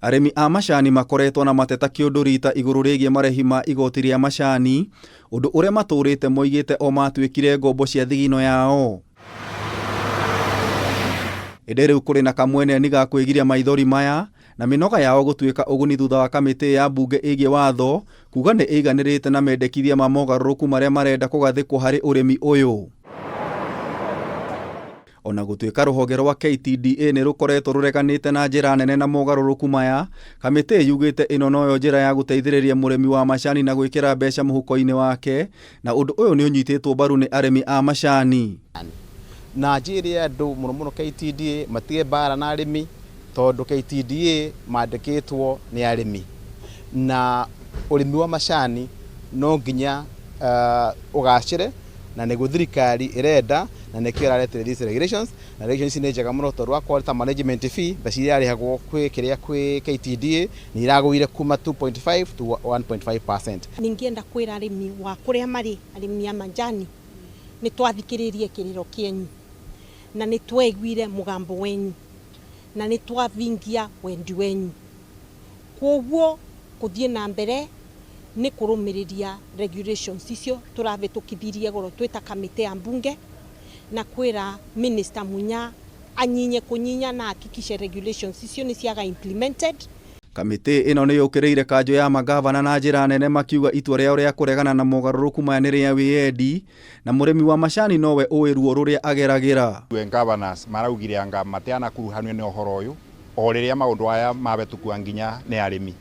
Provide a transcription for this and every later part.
Arĩmi a macani makoretwo na mateta kĩũndũ rita igũrũ rĩgiĩ marĩhi ma igoti rĩa macani, ũndũ ũrĩa matũrĩte moigĩte o matuĩkire ngombo cia thigino yao. Ĩndĩ rĩu kũrĩ na kamweneni ga kwĩgiria maithori maya na mĩnoga yao gũtuĩka ũguni thutha wa kamĩtĩ ya mbunge ĩgiĩ watho kuga nĩ ĩiganĩrĩte na mendekithia ma mogarũrũku marĩa marenda kũgathĩkwo harĩ ũrĩmi ũyũ. Ona gũtuĩka rũhonge rwa KTDA nĩ rũkoretwo rũreganĩte na njĩra nene na mogarũrũku maya, kamĩtĩ yugĩte ĩno noyo njĩra ya gũteithĩrĩria mũrĩmi wa macani na gwĩkĩra mbeca mũhuko-inĩ wake, na ũndũ ũyũ nĩ ũnyitĩtwo mbaru nĩ arĩmi a macani. Na njĩre andũ mũno mũno KTDA matige mbara na arĩmi, tondũ KTDA mandĩkĩtwo nĩ arĩmi, na ũrĩmi wa macani no nginya ũgacĩre, na nĩguo thirikari ĩrenda, na nĩkĩo ĩraretire these regulations. Na regulations ici nĩ njega mũno, tondũ wakorwo ta management fee, mbeca iria irarĩhagwo kwĩ kĩrĩa kwĩ KTDA nĩ iragũire kuma 2.5 to 1.5%. Ningĩenda kwĩra arĩmi wa kũrĩa marĩ, arĩmi a manjani, nĩ twathikĩrĩrie kĩrĩro kĩenyu na nĩ twaiguire mũgambo wenyu na nĩ twathingia wendi wenyu. Koguo kũthiĩ na mbere nĩ kũrũmĩrĩria regulations icio tũravĩtũkithirie goro twĩta kamĩtĩ ya mbunge, na kwĩra Minister Munya anyinye kũnyinya na hakikishe regulations icio nĩ ciaga implemented. Kamĩtĩ ĩno nĩ yũkĩrĩire kanjũ ya magavana na njĩra nene, makiuga itua rĩao rĩa kũregana na mogarũrũku maya nĩ rĩa wĩyendi na mũrĩmi wa macani nowe ũĩ ruo rũrĩa ageragĩra. Governors maraugire anga matianakuruhanio nĩ ũhoro ũyũ o rĩrĩa maũndũ aya mabetũkua nginya nĩ arĩmi,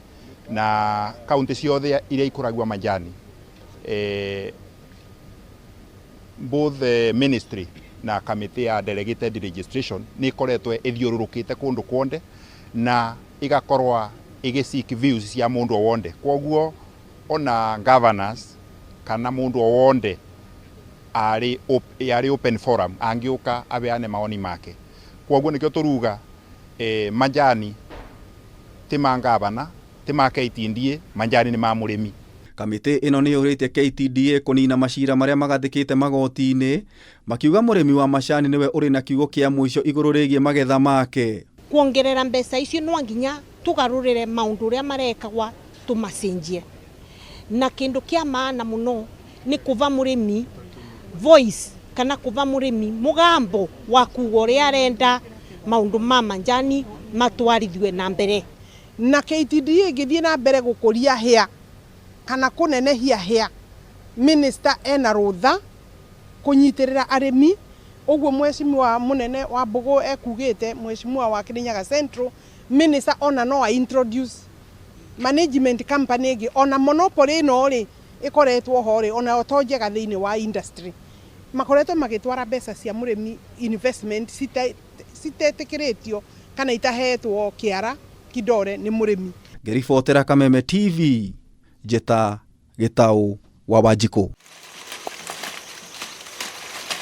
na kaunti ciothe iria ikũragua majani, both the ministry na kamĩtĩ ya delegated registration nĩ ikoretwo ĩthiũrũrũkĩte kũndũ kwonde na igakorwa ĩgĩ seek views cia mũndũ o wonde. Koguo ona governors kana mũndũ o wonde arĩ open forum angĩũka abeane maoni make. Koguo nĩkĩo tũruga majani ti ma ngavana, ti ma KTDA, majani nĩ ma mũrĩmi. Kamĩtĩ ĩno nĩ yũrĩtie KTDA kũnina macira marĩa magathĩkĩte magoti-inĩ, makiuga mũrĩmi wa macani nĩwe ũrĩ na kiugo kĩa mũico igũrũ rĩgiĩ magetha make. Kuongerera mbeca icio no nginya tugarũrĩre maũndũ ũrĩa marekagwa tũmacenjie, na kĩndũ kĩa maana mũno nĩ kũva mũrĩmi voice kana kũva mũrĩmi mũgambo wa kuga ũrĩa arenda maũndũ ma manjani matwarithue na mbere. Na KTDA ĩngĩthiĩ na mbere gũkũria hĩa kana kũnenehia hĩa, minister ena rũtha kũnyitĩrĩra arĩmi. Ũguo mheshimiwa mũnene wa Mbũgũ ekugĩte, mheshimiwa wa Kirinyaga Central, minister ona no a introduce management company ĩngĩ. Ona monopoly ĩno rĩ ĩkoretwo ho rĩ, ona to njega thĩinĩ wa industry, makoretwo magĩtwara mbeca cia mũrĩmi investment citetĩkĩrĩtio kana itahetwo kĩara kidore nĩ mũrĩmi. Ngĩribotera Kameme TV, Njĩta Gĩtaũ wa Wanjikũ.